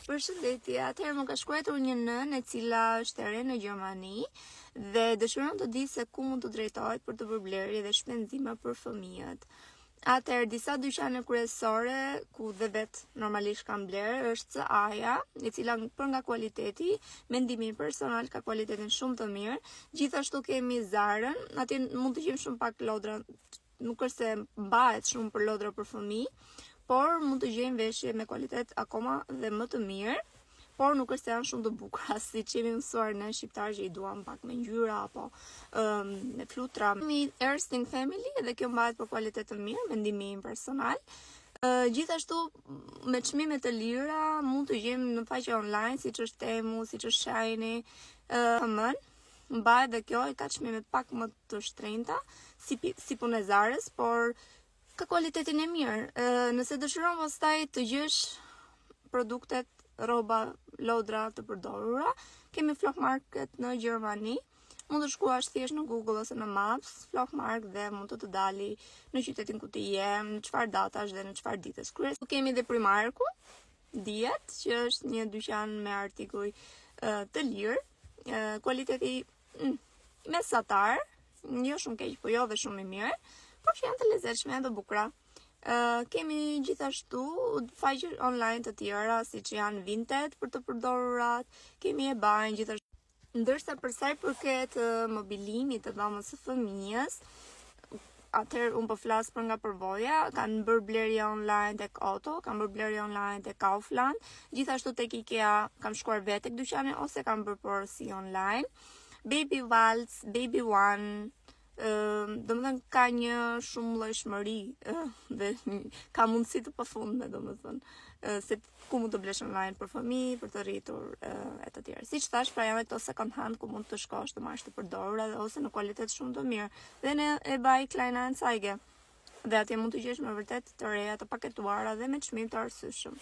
Përshëndetje, atëherë më ka shkruar një nënë e cila është e re në Gjermani dhe dëshiron të di se ku mund të drejtohet për të bërë blerje dhe shpenzime për fëmijët. Atëherë disa dyqane kryesore ku dhe vet normalisht kam blerë është C&A-ja, e cila për nga kualiteti, mendimin personal ka kualitetin shumë të mirë. Gjithashtu kemi Zarën, atje mund të gjejmë shumë pak lodra, nuk është se mbahet shumë për lodra për fëmijë, por mund të gjejmë veshje me kualitet akoma dhe më të mirë, por nuk është se janë shumë të bukura, siç jemi mësuar ne shqiptarë që i duam pak me ngjyra apo me flutra. Kemi Ersting Family dhe kjo mbahet për kualitet të mirë, mendimi im personal. Gjithashtu me çmime të lira mund të gjejmë në faqe online siç është Temu, siç është Shein, H&M, mbahet dhe kjo i ka çmime pak më të shtrenjta si punë e Zarës, por ka kualitetin e mirë. Nëse dëshiron pastaj të gjesh produktet, rroba, lodra të përdorura, kemi Flohmarkt në Gjermani. Mund të shkruash thjesht në Google ose në Maps, Flohmarkt dhe mund të të dali në qytetin ku ti je, në çfarë datash dhe në çfarë ditës. Kryesisht kemi dhe Primarku, dihet që është një dyqan me artikuj të lirë, kualiteti mesatar, jo shumë keq, po jo dhe shumë i mirë, por që janë të lezetshme, janë të bukura. Kemi gjithashtu faqe online të tjera, siç janë Vinted për të përdorurat, kemi eBay gjithashtu. Ndërsa për sa i përket mobilimit të dhomës së fëmijës, atëherë unë po flas për nga përvoja, kanë bërë blerje online tek Otto, kanë bërë blerje online tek Kaufland, gjithashtu tek IKEA kam shkuar vetë tek dyqani ose kam bërë porosi online. Baby Waltz, Baby One, do më thënë ka një shumë llojshmëri dhe ka mundësi të pafundme, do më thënë, se ku mund të blesh online për fëmijë, për të rritur e të tjerë. Siç thash, pra janë këto second hand ku mund të shkosh të marrësh të përdorura dhe ose në kualitet shumë të mirë. Dhe në eBay Kleinanzeigen. Dhe atje mund të gjesh me vërtet të reja, të paketuara dhe me çmim të arsyeshëm.